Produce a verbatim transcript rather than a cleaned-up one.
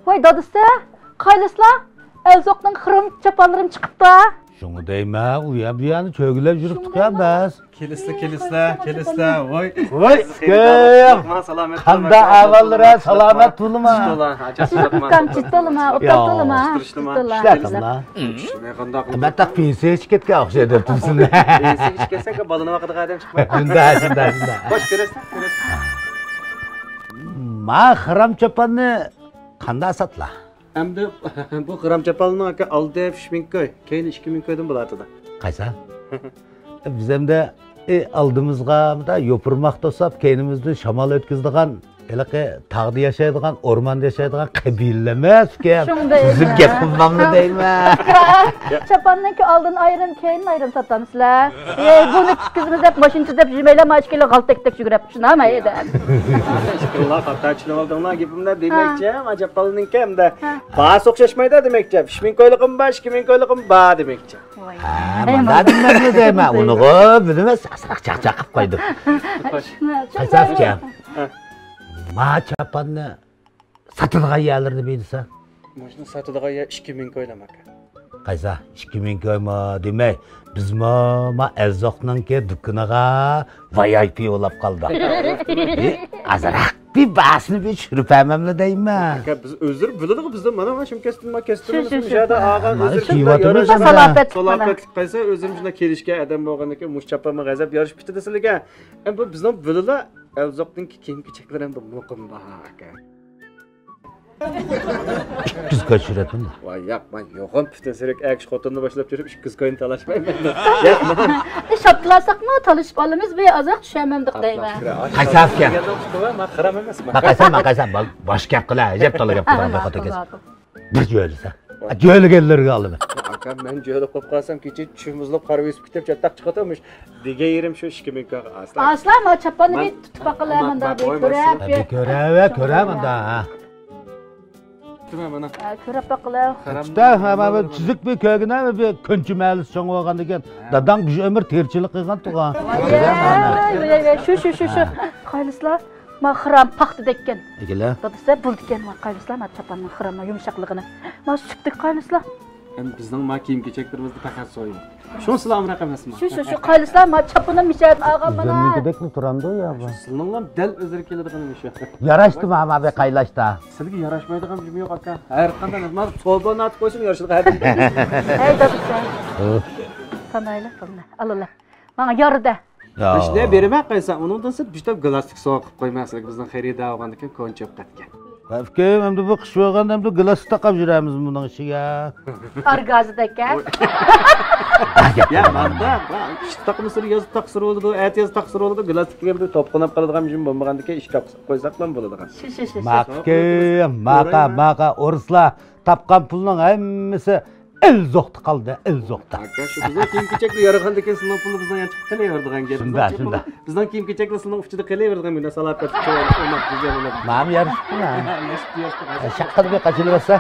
ۋاي دادىسى، قايلىسىلا، ئەلزوقنىڭ خىرام چاپانلىرىمۇ چىقىپتا. شۇڭا دەيمەن، ئۇ يەر بۇ يەرنى چۆگىلەپ يۈرۈپتۇق يا بەس. كېلىسىلە، كېلىسىلە، كېلىسىلە، ۋاي. ۋاي، ئۇكام. قانداق ئەھۋاللىرى، سالامەت بولما. جىتتولما، ئوبدان تولما. ئىشلەپما. مەن تاق پېنسىيە ئىچىپ كەتكەن ئوخشايدۇ، تۇرسۇن. پېنسىيە ئىچىپ كەتسەڭ، بالىنى باقىدىغان ئادەم چىقمايدۇ. شۇنداق، شۇنداق، شۇنداق. خوش، كۆرەرسىز، كۆرەرسىز. ما خىرام چاپاننى قانداق ساتلا؟ ئەمدى بۇ خىرام چاپاننىڭ ئاكا ئالدى ئۈچ مىڭ كوي، كەينى ئىككى مىڭ كويدىن بولاتىدۇ. قايسا؟ بىز ئەمدى، ئى، ئالدىمىزغا مۇندا يوپۇرماق توساپ، كەينىمىزدىن شامال ئۆتكۈزىدىغان، ھېلىقى تاغدا ياشايدىغان، ئورماندا ياشايدىغان قەبىلە ئەمەس ئۇكام. شۇنداق. ئۈزۈپ گەپ قىلماملا دەيمەن. چاپاننىڭكى ئالدىن ئايرىم، كەينىن ئايرىم ساتامسىلەر؟ ئى، بۇنى تىككۈزىمىز دەپ، ماشىنا دەپ، يۈرمەيلا، ماشىنىلا غالتەكتەك يۈگۈرۈپ، شۇنداقمۇ ھەيدەپ؟ ئىككىڭلار خاتا چۈشىنىۋالدىڭلار گېپىمنى، دېمەكچى، ھە. ما چاپاننىڭكى ئەمدى، ھە، باھاسى ئوخشاشمايدۇ دېمەكچى. ئۈچ مىڭ كويلۇقىمۇ بار، ئىككى مىڭ كويلۇقىمۇ بار دېمەكچى. ھە، مانا دېمەمدۇ دەيمەن، ئۇنىغۇ بىلىمەن، ساق چاقچاق قىلىپ قويدۇم. قايسى ئاپكەم؟ ھە. ما چاپاننى ساتىدىغان يەرلىرىنى بىلسە. مۇشۇنى ساتىدىغان يەر ئىككى مىڭ كويلام ئاكا. قايسا؟ ئىككى مىڭ كويمۇ دېمەي، بىزمۇ ما ئەلزوقنىڭكى دۇكىنىغا ۋاي ئاي پى بولاپ قالدۇق. ئازراق بىر بەھسنى بىر چۈشۈرۈپ بەرمەملا دەيمەن. ئاكا، بىز ئۆزلىرى بىلىدىغۇ، بىزدىن مانا، مانا شۇ كەستىن، ما كەستىن، شۇ، شۇ، شۇ. مۇشۇ يەردە ئالغان، ئۆزلىرى كىيىۋاتىمىز. سالاپەتلىك، قايسا، ئۆزلىرىمىز شۇنداق كېلىشكەن ئادەم بولغاندىكىن، مۇشۇ چاپانمۇ غەزەپ يارىشىپ كېتىدۇ سىلىگە. ئەمدى بۇ بىزنىڭ بىلىلا ئەلزوقنىڭكى كىيىم-كېچەكلىرى ئەمدى مۇقىم باھا ئاكا. ئىككى يۈز كوي چۈشۈرەتتىم. ۋاي ياق، مەن يوغان پۈتۈن سېرىك ئەكىش خوتۇننى باشلاپ چۈشۈرۈپ، ئىككى يۈز كوينى تالاشمايمەن. ياق، مەن شاپتىلاساقمۇ تالىشىپ ئالىمىز، بىر ئازراق چۈشەرمەمدۇق دەيمەن. قايسى ئاپكەن؟ مەن خىرام ئەمەسمەن. مەن قايسى، مەن قايسى، بال-، باش گەپ قىلە، ئەجەب تالا گەپ قىلغان بىر خوتۇن كەس. بىر جۆلىسە. جۆلىگەنلەرگە ئالىمەن. ئاكا، مەن جۆلە قوپ قالسام، كېچە چۈشۈم بۇزۇلۇپ، قارا ئۆسۈپ كېتىپ، چاتاق چىقىۋاتىمىش. دېگەن يېرىم شۇ ئىككى مىڭ كويغا ئاسلا. ئاسلا، ما چاپاننى بىر تۇتۇپ باقىلا، مانا، مانداق بىر كۆرە، بىر كۆرە، ۋە كۆرە، مانداق، ھە. تۇتۇمەن مانا. ھە، كۆرۈپ باقىلا. تۇتا، ھە، مانا بىر تۈزۈك بىر كۆرگىنە، بىر كۆنچى مەھەللىسى چوڭ بولغاندىكىن، داداڭ بىر ئۆمۈر تېرىكچىلىك قىلغان تۇغان. ۋاي، ۋاي، ۋاي، شۇ، شۇ، شۇ، شۇ. قايلىسىلا، ما خىرام پاختىدەككەن. ئىگىلە. دادىسى بولىدىكەن، ما قايلىسىلا، ما چاپاننىڭ خىرام، ما يۇمشاقلىقىنى. ما سۈپتىك قايلىسىلا. ئەمدى بىزنىڭ ما كىيىم-كېچەكلىرىمىزدە پەقەت سويۇن. شۇنىسىلا ئامراق ئەمەسمۇ؟ شۇ، شۇ، شۇ قايلىسىلا، ما چاپىنىم مىشەدىن ئالغان مانا. ئۆزۈمنىڭكىدەكلا تۇرامدۇ يا بۇ؟ سىلىنىڭلا دەل ئۆزىگە كېلىدىغىنى شۇ. ياراشتىمۇ، ئەمما بىر قايلاشتا؟ سىلگە ياراشمايدىغان نېمە يوق ئاكا. ھەر قانداق مېھمان سوبانى ئاتىپ قويسىمۇ يارىشىدىغان ھەدە. ھەي دادىسى. سانايلى پۇلنى. ئالىلا. ماڭا يارىدە. يا. ئىشنى بېرىمەن قايسا، ئۇنىڭدىن سىرت بىر تال گىلاستىك سوۋغا قىلىپ قويماڭ، سىلەرگە بىزنىڭ خېرىدار بولغاندىكىن كونچوپ قەتكەن. ئۇكام، ئەمدى بۇ قىش بولغاندا ئەمدى گىلاستىك تاقاپ يۈرەمىزمۇ بۇنىڭ ئىچىگە؟ ئارگازىدەك، ھە؟ يا، ماندا، قىش تاقمىسا ياز تاقسىرى بولىدۇ، ئەتە ياز تاقسىرى بولىدۇ، گىلاستىك دېگەن بىر توپقۇنۇپ قالىدىغان بىر بولمىغاندىكىن ئىش تاپسا قويساقلا بولىدىغان. شۇ، شۇ، شۇ، شۇ. ماقۇل، ماقا، ماقا، ئورۇسلار تاپقان پۇلنىڭ ھەممىسى ئەلزوقتا قالدى، ئەلزوقتا. ئاكا، شۇ بىزنىڭ كىيىم-كېچەكلەر يارىغاندىكىن سىلىنىڭ پۇلى بىزنىڭ يانچۇقتا قېلىۋېرىدىغان گەپ. شۇنداق، شۇنداق. بىزنىڭ كىيىم-كېچەكلەر سىلىنىڭ ئۇچىدا قېلىۋېرىدىغان، مۇنداق سالاپەتلىك. مانا يارىشىپتۇ. يارىشىپتۇ، يارىشىپتۇ. شاققىدە بىر قاچىلىۋەتسە.